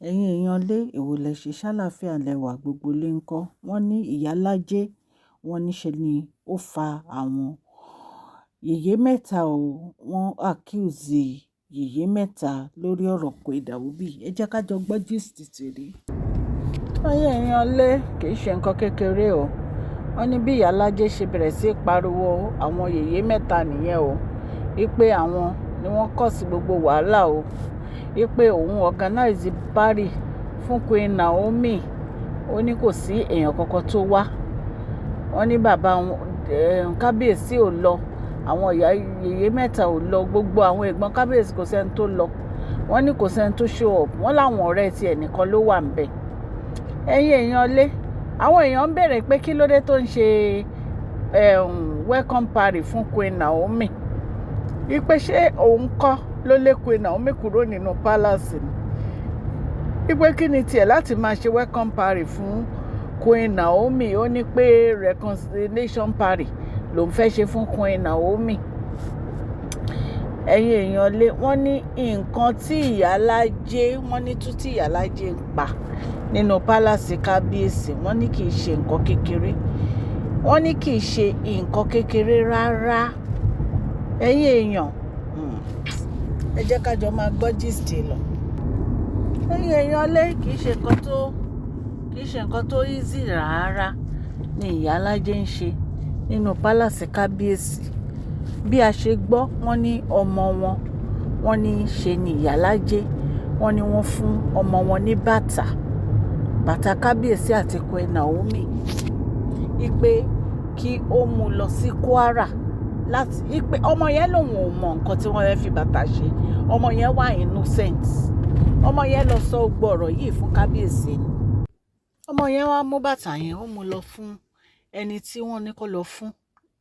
Ẹ̀yin èèyàn lé, èwo lẹ ṣe ṣàlàáfíà lẹ́wà gbogbo lè ń kọ́. Wọ́n ní ìyálájé, wọ́n ní ṣe ni ó fa àwọn yèyé mẹ́ta o. Wọ́n accuse yèyé mẹ́ta lórí ọ̀rọ̀ Queen Naomi. Ẹ jẹ́ ká jọ gbọ́ gist tèmi. Ẹ̀yin èèyàn lé, kì í ṣe nǹkan kékeré o. Wọ́n ní bí ìyálájé ṣe bẹ̀rẹ̀ sí í pariwo àwọn yèyé mẹ́ta nìyẹn o. Wípé àwọn ni wọ́n cause gbogbo wàhálà o. Wípé òun organize party fún Queen Naomi. Ó ní kò sí èèyàn kankan tó wá. Wọ́n ní bàbá kábíyèsí ò lọ, àwọn ìyá yèyé mẹ́ta ò lọ, gbogbo àwọn ẹ̀gbọ́n kábíyèsí, kò sí ẹni tó lọ. Wọ́n ní kò sí ẹni tó show up. Wọ́n láwọn ọ̀rẹ́ tí ẹnìkan ló wà níbẹ̀. Ẹ̀yin èèyàn lé, àwọn èèyàn ń béèrè pé kí ló dé tó ń ṣe welcome party fún Queen Naomi. Wípé ṣé òun kọ́ ló lé Queen Naomi kúrò nínú palace ni? Wípé kí ni tiẹ̀ láti máa ṣe welcome party fún Queen Naomi? Ó ní pé reconciliation party lòún fẹ́ ṣe fún Queen Naomi. Ẹ̀yin èèyàn lé, wọ́n ní nǹkan tí ìyálájé, wọ́n ní tú tí ìyálájé ń pa nínú palace kábíyèsí, wọ́n ní kì í ṣe nǹkan kékeré. Wọ́n ní kì í ṣe nǹkan kékeré rárá. Ẹ̀yin èèyàn, ẹ jẹ́ ká jọ máa gbọ́ gist lọ. Ẹ̀yin èèyàn lé, kì í ṣe nǹkan tó easy rárá ni ìyálájé ń ṣe nínú palace kábíyèsí. Bí a ṣe gbọ́, wọ́n ní ọmọ wọn, wọ́n ní ṣe ni ìyálájé, wọ́n ní wọ́n fún ọmọ wọn ní bàtà, bàtà kábíyèsí àti Queen Naomi, wípé kí ó mú lọ sí Kwara láti wípé ọmọ yẹn lòun ò mọ nǹkan tí wọ́n fẹ́ fi bàtà ṣe. Ọmọ yẹn wà innocent. Ọmọ yẹn lọ sọ gbogbo ọ̀rọ̀ yìí fún kábíyèsí ni. Ọmọ yẹn wá mú bàtà yẹn, ó mú lọ fún ẹni tí wọ́n ní kó lọ fún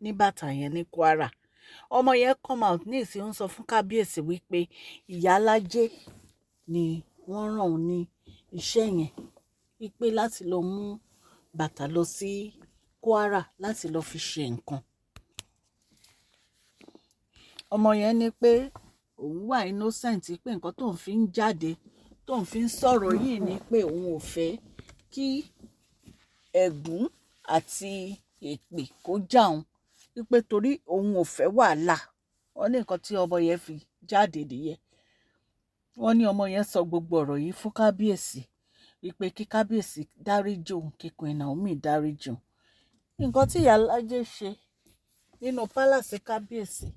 ní bàtà yẹn ní Kwara. Ọmọ yẹn come out ní ìsìn, ń sọ fún kábíyèsí wípé ìyálájé ni wọ́n rán òun ní iṣẹ́ yẹn, wípé láti lọ mú bàtà lọ sí Kwara láti lọ fi ṣe nǹkan. Ọmọ yẹn ní pé òun wà innocent, pé nǹkan tóun fi ń jáde, tóun fi ń sọ̀rọ̀ yìí ni pé òun ò fẹ́ kí ẹ̀gún àti èpè kó já òun, wípé torí òun ò fẹ́ wàhálà. Wọ́n ní nǹkan tí ọmọ yẹn fi jáde nìyẹn. Wọ́n ní ọmọ yẹn sọ gbogbo ọ̀rọ̀ yìí fún kábíyèsí, wípé kí kábíyèsí dáríjì òun, kí Queen Naomi dáríjì òun. Nǹkan tí ìyálájé ṣe nínú palace kábíyèsí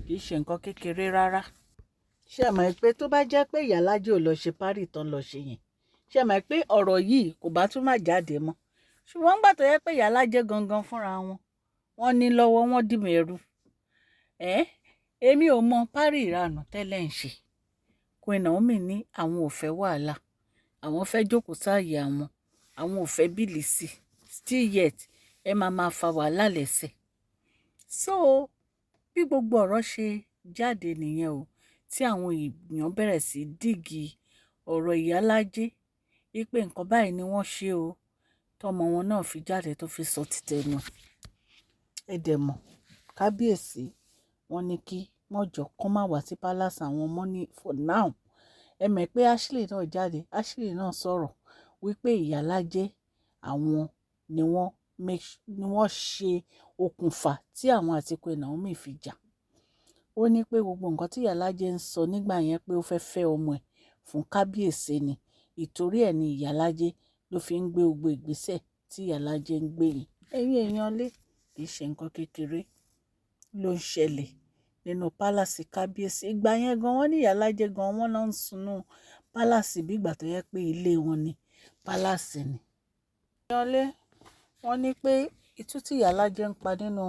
kì í ṣe nǹkan kékeré rárá. Ṣé ẹ mọ̀ pé tó bá jẹ́ pé ìyálájé ò lọ ṣe party tán lọ ṣe yẹn, ṣé ẹ mọ̀ pé ọ̀rọ̀ yìí kò bá tún má jáde mọ́? Ṣùgbọ́n nígbà tó yẹ pé ìyálájé gangan fúnra wọn, wọ́n ní lọ́wọ́, wọ́n dì mẹ́rù ẹ́. Èmi ò mọ party ìranù tẹ́lẹ̀ ń ṣe. Queen Naomi ní àwọn ò fẹ́ wàhálà, àwọn fẹ́ jókòó sáàyè àwọn, àwọn ò fẹ́ bìlìsì. Still yet, ẹ máa máa fa wàhálà lẹ́sẹ̀. So bí gbogbo ọ̀rọ̀ ṣe jáde nìyẹn o, tí àwọn èèyàn bẹ̀rẹ̀ sí dig ọ̀rọ̀ ìyálájé, wípé nǹkan báyìí ni wọ́n ṣe o, tọmọ wọn náà fi jáde tó fi sọ títẹnu ẹ. Dẹ̀ mọ̀ kábíyèsí, wọ́n ní kí wọ́n jọ kán má wá sí palace àwọn ọmọ ní for now. Ẹ mọ̀ pé Ashley náà jáde, Ashley náà sọ̀rọ̀ wípé ìyálájé àwọn ni wọ́n make, ni wọ́n ṣe okùnfà tí àwọn àti Queen Naomi fi jà. Ó ní pé gbogbo nǹkan tí ìyálájé ń sọ nígbà yẹn, pé ó fẹ́ẹ́ fẹ́ ọmọ ẹ̀ fún kábíyèsí ni. Ìtorí ẹ̀ ní ìyálájé ló fi ń gbé gbogbo ìgbésẹ̀ tí ìyálájé ń gbé yìí. Ẹ̀yin èèyàn lé, kì í ṣe nǹkan kékeré ló ń ṣẹlẹ̀ nínú palace kábíyèsí. Ìgbà yẹn gan, wọ́n ní ìyálájé gan, wọ́n náà ń sunú palace bí ìgbà tó yẹ pé ilé wọn ni palace ni. Èèyàn lé, wọ́n ní pé itú tí ìyálájé ń pa nínú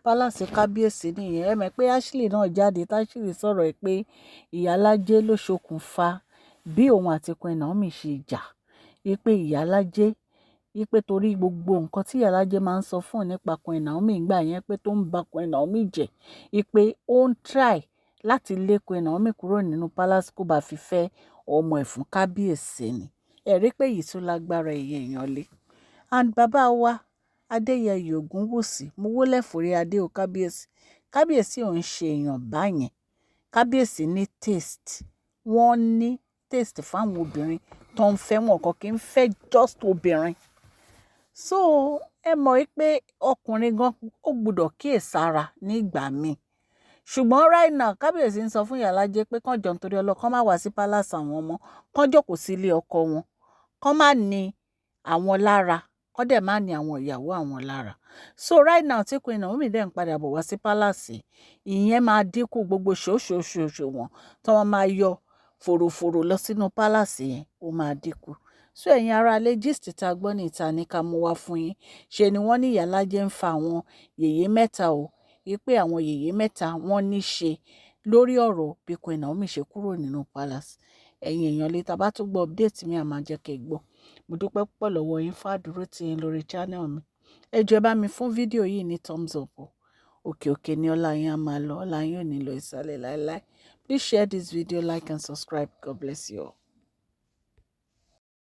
palace kábíyèsí nìyẹn. Ẹ mọ̀ pé Ashley náà jáde, táṣírí sọ̀rọ̀ ẹ̀ pé ìyálájé ló ṣokùnfà bí òun àti Queen Naomi ṣe jà, wípé ìyálájé, wípé torí gbogbo nǹkan tí ìyálájé máa ń sọ fún òun nípa Queen Naomi ìgbà yẹn, pé tó ń ba Queen Naomi jẹ́, wípé ó ń try láti lé Queen Naomi kúrò nínú palace kó bá fi fẹ́ ọmọ ẹ̀ fún kábíyèsí ni. Ẹ rí pé èyí tún lágbára, ẹ̀yin èèyàn lé. And bàbá wa Adéyẹyè Ògúnwùsì, mo wólẹ̀ forí adé o, kábíyèsí. Kábíyèsí ò ń ṣe èèyàn báyẹn. Kábíyèsí ní taste, wọ́n ní taste fáwọn obìnrin tó ń fẹ́ wọn kàn kí ń fẹ́ just obìnrin. So ẹ mọ̀ pé ọkùnrin gan ó gbọ́dọ̀ kíyèsára ní ìgbà míì. Ṣùgbọ́n right now, kábíyèsí ń sọ fún ìyálájé pé kán jọ nítorí ọlọ́ kán má wá sí palace àwọn ọmọ, kán jókòó sí ilé ọkọ wọn, kán má ní àwọn lára, kán dẹ̀ má ní àwọn ìyàwó àwọn lára. So right now tí Queen Naomi dẹ̀ ń padà bọ̀ wá sí palace, ìyẹn máa dínkù gbogbo ṣòṣòṣòṣò wọn tí wọ́n máa yọ fòròfòrò lọ sínú palace yẹn, ó máa dínkù. So ẹ̀yin ará ilé, gist tá a gbọ́ ní ìta ní ká mú wá fún yín. Ṣe ni wọ́n ní ìyálájé ń fa àwọn yèyé mẹ́ta o, wípé àwọn yèyé mẹ́ta wọ́n ní ṣe lórí ọ̀rọ̀ bí Queen Naomi ṣe kúrò nínú palace. Ẹ̀yin èèyàn lè tá bá tún gbọ́ update mi, a máa jẹ́ kẹ́ gbọ́. Mo dúpẹ́ púpọ̀ lọ́wọ́ yín fún àdúró tí yín lórí channel mi. Ẹ jọ̀ọ́, ẹ bá mi fún fídíò yìí ní thumbs up o. Òkè òkè ni ọlá yín á máa lọ, ọlá yín ò ní lọ ìsàlẹ̀ láéláé. Please share this video, like and subscribe. God bless you all.